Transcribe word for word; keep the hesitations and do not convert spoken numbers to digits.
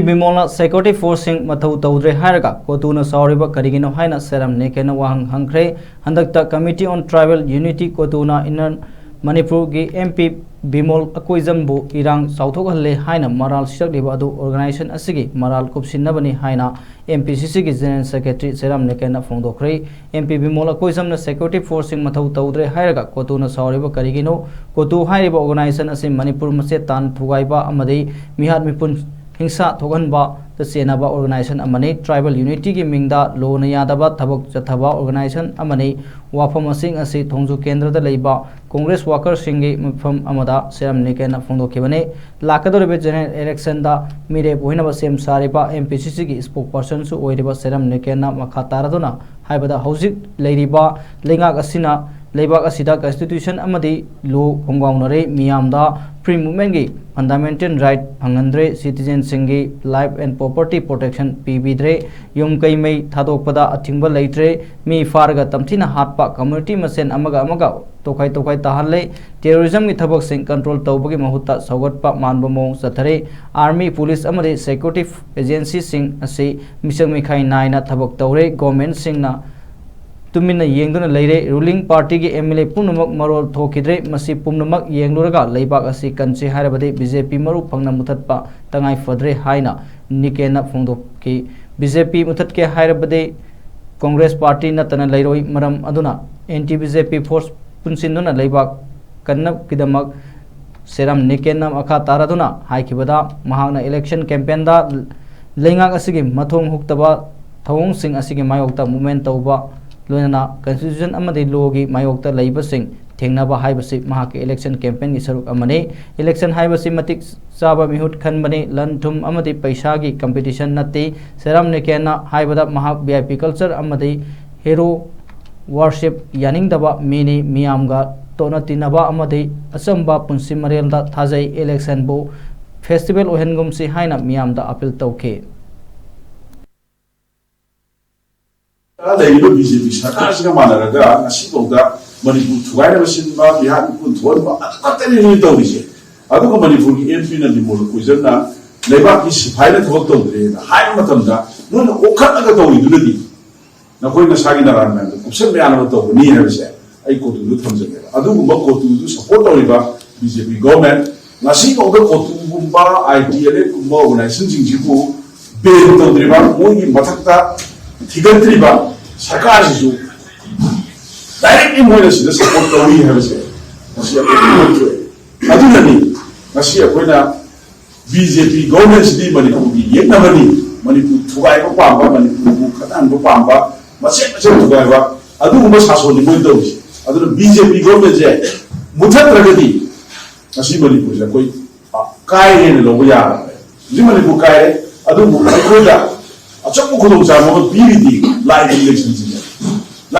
ꯕꯤꯃꯣꯜꯅ security ꯐꯣꯔꯁꯁꯤꯡ ꯃꯊꯧ ꯇꯧꯗ꯭ꯔꯦ ꯍꯥꯏꯔꯒ ꯀꯣꯇꯨꯅ ꯁꯥꯎꯔꯤꯕ ꯀꯔꯤꯒꯤꯅꯣ ꯍꯥꯏꯅ ꯁꯦꯔꯝ ꯅꯤꯀꯦꯟꯅ ꯋꯥꯍꯪ ꯍꯪꯈ꯭ꯔꯦ꯫ ꯍꯟꯗꯛꯇ Committee on Tribal Unity ꯀꯣꯇꯨꯅ ꯏꯟꯅꯔ ꯃꯅꯤꯄꯨꯔꯒꯤ M P ꯕꯤꯃꯣꯜ ꯑꯀꯣꯏꯖꯝꯕꯨ ꯏꯔꯥꯡ ꯆꯥꯎꯊꯣꯛꯍꯜꯂꯦ ꯍꯥꯏꯅ ꯃꯔꯥꯜ ꯁꯤꯔꯛꯂꯤꯕ ꯑꯗꯨ organization ꯑꯁꯤꯒꯤ ꯃꯔꯥꯜ ꯀꯨꯞꯁꯤꯟꯅꯕꯅꯤ ꯍꯥꯏꯅ M P C Cꯒꯤ General Secretary ꯁꯦꯔꯝ ꯅꯤꯀꯦꯟꯅ ꯐꯣꯡꯗꯣꯛꯈ꯭ꯔꯦ꯫ M P ꯕꯤꯃꯣꯜ ꯑꯀꯣꯏꯖꯝꯅ ꯁꯦꯀ꯭ꯌꯨꯔꯤꯇꯤ ꯐꯣꯔꯁꯁꯤꯡ ꯃꯊꯧ ꯇꯧꯗ꯭ꯔꯦ ꯍꯥꯏꯔꯒ ꯀꯣꯇꯨꯅ ꯁꯥꯎꯔꯤꯕ ꯀꯔꯤꯒꯤꯅꯣ? ꯀꯣꯇꯨ ꯍꯥꯏꯔꯤꯕ organization ꯑꯁꯤ ꯃꯅꯤꯄꯨꯔ ꯃꯆꯦꯠ ꯇꯥꯅ ꯊꯨꯒꯥꯏꯕ ꯑꯃꯗꯤ ꯃꯤꯍꯥꯠ ꯃꯤꯄꯨꯟ ꯍꯤꯡꯁꯥ ꯊꯣꯛꯍꯟꯕꯗ ꯆꯦꯟꯅꯕ organization ꯑꯃꯅꯤ꯫ Tribal unityꯒꯤ ꯃꯤꯡꯗ ꯂꯣꯅ ꯌꯥꯗꯕ ꯊꯕꯛ ꯆꯠꯊꯕ organization ꯑꯃꯅꯤ꯫ ꯋꯥꯐꯝꯁꯤꯡ ꯑꯁꯤ ꯊꯣꯡꯖꯨ ꯀꯦꯟꯗ꯭ꯔꯗ ꯂꯩꯕ Congress workerꯁꯤꯡꯒꯤ ꯃꯐꯝ ꯑꯃꯗ ꯁꯦꯔꯝ ꯅꯤꯀꯦꯟꯅ ꯐꯣꯡꯗꯣꯛꯈꯤꯕꯅꯤ꯫ ꯂꯥꯛꯀꯗꯧꯔꯤꯕ general electionꯗ ꯃꯤꯔꯦꯞ ꯑꯣꯏꯅꯕ ꯁꯦꯝ ꯁꯥꯔꯤꯕ M P C Cꯒꯤ spokespersonꯁꯨ ꯑꯣꯏꯔꯤꯕ ꯁꯦꯔꯝ ꯅꯤꯀꯦꯟꯅ ꯃꯈꯥ ꯇꯥꯔꯗꯨꯅ ꯍꯥꯏꯕꯗ, ꯍꯧꯖꯤꯛ ꯂꯩꯔꯤꯕ ꯂꯩꯉꯥꯛ ꯑꯁꯤꯅ ꯂꯩꯕꯥꯛ ꯑꯁꯤꯗ constitution ꯑꯃꯗꯤ law ꯈꯣꯡꯒꯥꯎꯅꯔꯦ, ꯃꯤꯌꯥꯝꯗ free movementꯀꯤ fundamental right ꯐꯪꯍꯟꯗ꯭ꯔꯦ, citizenꯁꯤꯡꯒꯤ life and property protection ꯄꯤꯕꯤꯗ꯭ꯔꯦ, ꯌꯨꯝ ꯀꯩ ꯃꯩ ꯊꯥꯗꯣꯛꯄꯗ ꯑꯊꯤꯡꯕ ꯂꯩꯇ꯭ꯔꯦ, ꯃꯤ ꯐꯥꯔꯒ ꯇꯝꯊꯤꯅ ꯍꯥꯠꯄ, community ꯃꯁꯦꯟ ꯑꯃꯒ ꯑꯃꯒ ꯇꯣꯈꯥꯏ ꯇꯣꯈꯥꯏ ꯇꯥꯍꯜꯂꯦ, terrorismꯒꯤ ꯊꯕꯛꯁꯤꯡ control ꯇꯧꯕꯒꯤ ꯃꯍꯨꯠꯇ ꯁꯧꯒꯠꯄ ꯃꯥꯟꯕ ꯃꯑꯣꯡ ꯆꯠꯊꯔꯦ, army, police ꯑꯃꯗꯤ security agencyꯁꯤꯡ ꯑꯁꯤ ꯃꯤꯆꯪ ꯃꯤꯈꯥꯏ ꯅꯥꯏꯅ ꯊꯕꯛ ꯇꯧꯔꯦ, governmentꯁꯤꯡꯅ ꯇꯨꯃꯤꯟꯅ ꯌꯦꯡꯗꯨꯅ ꯂꯩꯔꯦ꯫ Ruling partyꯒꯤ M L A ꯄꯨꯝꯅꯃꯛ ꯃꯔꯣꯜ ꯊꯣꯛꯈꯤꯗ꯭ꯔꯦ꯫ ꯃꯁꯤ ꯄꯨꯝꯅꯃꯛ ꯌꯦꯡꯂꯨꯔꯒ ꯂꯩꯕꯥꯛ ꯑꯁꯤ ꯀꯟꯁꯤ ꯍꯥꯏꯔꯕꯗꯤ B J P ꯃꯔꯨ ꯐꯪꯅ ꯃꯨꯊꯠꯄ ꯇꯉꯥꯏ ꯐꯗ꯭ꯔꯦ ꯍꯥꯏꯅ ꯅꯤꯀꯦꯟꯅ ꯐꯣꯡꯗꯣꯛꯈꯤ꯫ B J P ꯃꯨꯊꯠꯀꯦ ꯍꯥꯏꯔꯕꯗꯤ Congress party ꯅꯠꯇꯅ ꯂꯩꯔꯣꯏ꯫ ꯃꯔꯝ ꯑꯗꯨꯅ anti B J P force ꯄꯨꯟꯁꯤꯟꯗꯨꯅ ꯂꯩꯕꯥꯛ ꯀꯟꯅꯕꯒꯤꯗꯃꯛ ꯁꯦꯔꯝ ꯅꯤꯀꯦꯟꯅ ꯃꯈꯥ ꯇꯥꯔꯗꯨꯅ ꯍꯥꯏꯈꯤꯕꯗ, ꯃꯍꯥꯛꯅ election campaignꯗ ꯂꯩꯉꯥꯛ ꯑꯁꯤꯒꯤ ꯃꯊꯣꯡ ꯍꯨꯛꯇꯕ ꯊꯧꯑꯣꯡꯁꯤꯡ ꯑꯁꯤꯒꯤ ꯃꯥꯌꯣꯛꯇ movement ꯇꯧꯕ, ꯂꯣꯏꯅꯅ constitution ꯑꯃꯗꯤ lawꯒꯤ ꯃꯥꯌꯣꯛꯇ ꯂꯩꯕꯁꯤꯡ ꯊꯦꯡꯅꯕ ꯍꯥꯏꯕꯁꯤ ꯃꯍꯥꯛꯀꯤ election campaignꯒꯤ ꯁꯔꯨꯛ ꯑꯃꯅꯤ꯫ Election ꯍꯥꯏꯕꯁꯤ ꯃꯇꯤꯛ ꯆꯥꯕ ꯃꯤꯍꯨꯠ ꯈꯟꯕꯅꯤ꯫ ꯂꯟ ꯊꯨꯝ ꯑꯃꯗꯤ ꯄꯩꯁꯥꯒꯤ competition ꯅꯠꯇꯦ꯫ ꯁꯦꯔꯝ ꯅꯤꯀꯦꯟꯅ ꯍꯥꯏꯕꯗ, ꯃꯍꯥꯛ V I P culture ꯑꯃꯗꯤ hero worship ꯌꯥꯅꯤꯡꯗꯕ ꯃꯤꯅꯤ꯫ ꯃꯤꯌꯥꯝꯒ ꯇꯣꯠꯅ ꯇꯤꯟꯅꯕ ꯑꯃꯗꯤ ꯑꯆꯝꯕ ꯄꯨꯟꯁꯤ ꯃꯔꯦꯜꯗ ꯊꯥꯖꯩ꯫ Electionꯕꯨ festival ꯑꯣꯏꯍꯟꯒꯨꯝꯁꯤ ꯍꯥꯏꯅ ꯃꯤꯌꯥꯝꯗ appeal ꯇꯧꯈꯤ꯫ ꯂꯩꯔꯤꯕ B J P ꯁꯔꯀꯥꯔꯁꯤꯒ ꯃꯥꯟꯅꯔꯒ ꯉꯁꯤꯐꯥꯎꯗ ꯃꯅꯤꯄꯨꯔ ꯊꯨꯒꯥꯏꯅꯕ ꯁꯤꯟꯕ, ꯃꯤꯍꯥꯠ ꯃꯤꯄꯨꯟ ꯊꯣꯛꯍꯟꯕ ꯑꯗꯨ ꯈꯛꯇꯅꯤ ꯃꯣꯏꯅ ꯇꯧꯔꯤꯁꯦ꯫ ꯑꯗꯨꯒ ꯃꯅꯤꯄꯨꯔꯒꯤ M P ꯅ ꯕꯤꯃꯣꯜ ꯀꯣꯏꯖꯝꯅ ꯂꯩꯕꯥꯛꯀꯤ ꯁꯤꯐꯥꯏꯅ ꯊꯕꯛ ꯇꯧꯗ꯭ꯔꯦꯅ ꯍꯥꯏꯕ ꯃꯇꯝꯗ ꯅꯣꯏꯅ ꯑꯣꯟꯈꯠꯂꯒ ꯇꯧꯔꯤꯗꯨꯅꯗꯤ ꯅꯈꯣꯏ ꯅꯁꯥꯒꯤ ꯅꯔꯥꯟ ꯃꯌꯥꯝꯗꯣ ꯀꯨꯞꯁꯟꯕ ꯌꯥꯅꯕ ꯇꯧꯒꯅꯤ ꯍꯥꯏꯕꯁꯦ ꯑꯩ ꯀꯣꯇꯨꯗꯨ ꯊꯝꯖꯒꯦꯕ꯫ ꯑꯗꯨꯒꯨꯝꯕ ꯀꯣꯇꯨꯗꯨ ꯁꯄꯣꯔꯠ ꯇꯧꯔꯤꯕ ꯕꯤ ꯖꯦ ꯄꯤ ꯒꯣꯔꯃꯦꯟ ꯉꯁꯤꯐꯥꯎꯗ ꯀꯣꯇꯨꯒꯨꯝꯕ ꯑꯥꯏ ꯇꯤ ꯑꯦꯜ ꯑꯦꯐꯀꯨꯝꯕ ꯑꯣꯔꯒꯅꯥꯏꯖꯦꯁꯟꯁꯤꯡꯁꯤꯕꯨ ꯕꯦꯟ ꯇꯧꯗ꯭ꯔꯤꯕ, ꯃꯣꯏꯒꯤ ꯃꯊꯛꯇ ꯊꯤꯒꯠꯇ꯭ꯔꯤꯕ ꯁꯔꯀꯥꯔꯁꯤꯁꯨ ꯗꯥꯏꯔꯦꯛꯂꯤ ꯃꯣꯏꯅ ꯁꯤꯗ ꯁꯄꯣꯔꯠ ꯇꯧꯔꯤ ꯍꯥꯏꯕꯁꯦ ꯃꯁꯤ ꯑꯩꯈꯣꯏ ꯈꯪꯍꯟꯗ꯭ꯔꯦ꯫ ꯑꯗꯨꯅꯅꯤ ꯉꯁꯤ ꯑꯩꯈꯣꯏꯅ ꯕꯤ ꯖꯦ ꯄꯤ ꯒꯣꯔꯃꯦꯟꯁꯤꯗꯤ ꯃꯅꯤꯄꯨꯔꯒꯤ ꯌꯦꯛꯅꯕꯅꯤ, ꯃꯅꯤꯄꯨꯔ ꯊꯨꯒꯥꯏꯕ ꯄꯥꯝꯕ, ꯃꯅꯤꯄꯨꯔꯕꯨ ꯈꯠꯅꯍꯟꯕ ꯄꯥꯝꯕ, ꯃꯆꯦꯠ ꯃꯆꯦꯠ ꯊꯨꯒꯥꯏꯕ ꯑꯗꯨꯒꯨꯝꯕ ꯁꯥꯁꯣꯟꯅꯤ ꯃꯣꯏꯅ ꯇꯧꯔꯤꯁꯦ꯫ ꯑꯗꯨꯅ ꯕꯤ ꯖꯦ ꯄꯤ ꯒꯣꯔꯃꯦꯟꯁꯦ ꯃꯨꯊꯠꯇ꯭ꯔꯒꯗꯤ ꯉꯁꯤ ꯃꯅꯤꯄꯨꯔꯁꯦ ꯑꯩꯈꯣꯏ ꯀꯥꯏꯔꯦꯅ ꯂꯧꯕ ꯌꯥꯔꯕꯅꯦ꯫ ꯍꯧꯖꯤꯛ ꯃꯅꯤꯄꯨꯔ ꯀꯥꯏꯔꯦ, ꯑꯗꯨꯕꯨ ꯑꯩꯈꯣꯏꯗ ꯑꯆꯧꯕ ꯈꯨꯗꯣꯡꯆꯥꯕ ꯑꯃ ꯄꯤꯔꯤꯗꯤ ꯂꯥꯛꯏꯕ ꯏꯂꯦꯛꯁꯟꯁꯤꯅꯤ꯫